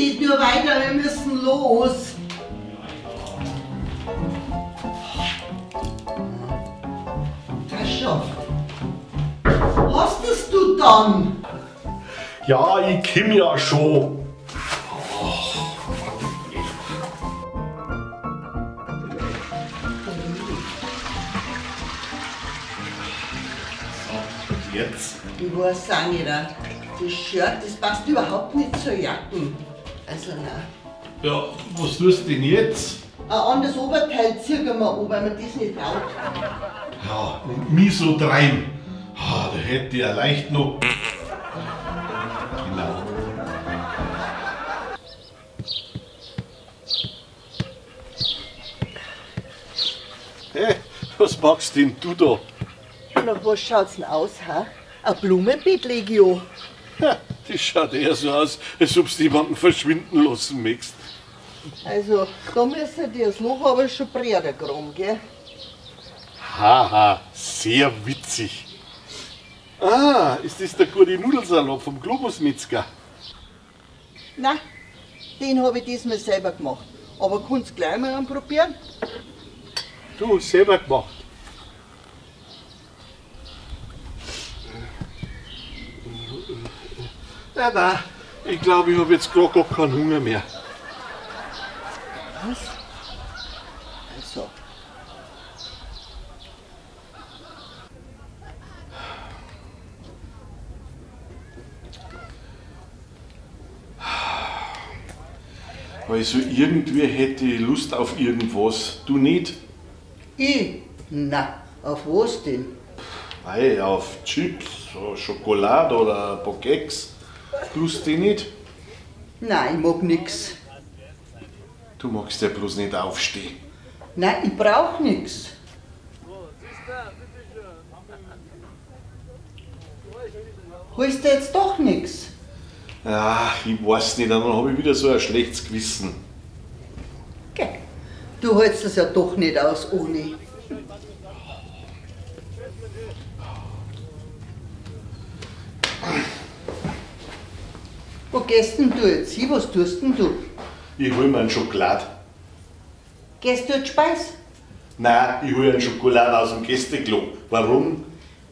nicht nur weiter, wir müssen los. Herrschaft, hast es du dann? Ja, ich komm ja schon. So, und jetzt? Ich weiß auch nicht. Das Shirt, das passt überhaupt nicht zur Jacken. Also nein. Ja, was tust du denn jetzt? Ein anderes Oberteil ziehen wir an, weil man das nicht traut. Ja, und mich so treiben. Ah, da hätte ich ja leicht noch. Genau. Hey, was machst denn du da? Na, was schaut's denn aus, ha? Ein Blumenbeet leg ich an. Ja, das schaut eher so aus, als ob du jemanden verschwinden lassen möchtest. Also, da müsste dir das Loch aber schon breiter graben, gell? Haha, sehr witzig. Ah, ist das der gute Nudelsalat vom Globusmetzger? Nein, den habe ich diesmal selber gemacht. Aber kannst du gleich mal anprobieren? Du, selber gemacht. Nein, nein, ich glaube, ich habe jetzt gerade gar keinen Hunger mehr. Was? Also. Also irgendwie hätte ich Lust auf irgendwas. Du nicht? Ich? Na, auf was denn? Ei, auf Chips, Schokolade oder ein paar Keks. Lust die nicht? Nein, ich mag nix. Du magst ja bloß nicht aufstehen. Nein, ich brauch nix. Holst du jetzt doch nix? Ach, ich weiß nicht, dann hab ich wieder so ein schlechtes Gewissen. Gell, du hältst das ja doch nicht aus ohne. Wo gehst denn du jetzt hin? Was tust denn du? Ich hol mir einen Schokolade. Gehst du jetzt Speis? Nein, ich hol einen Schokolade aus dem Gästeklo. Warum?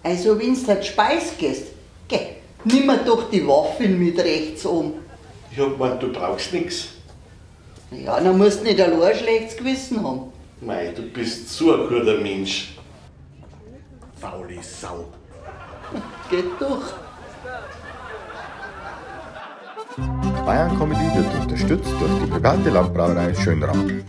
Also, wenn's du Speis gehst, geh, nimm mir doch die Waffeln mit rechts um. Ich hab gemeint, du brauchst nix. Ja, dann musst du nicht allein ein schlechtes Gewissen haben. Mei, du bist so ein guter Mensch. Faule Sau. Geht doch. Bayern Comedy wird unterstützt durch die private Landbrauerei Schönram.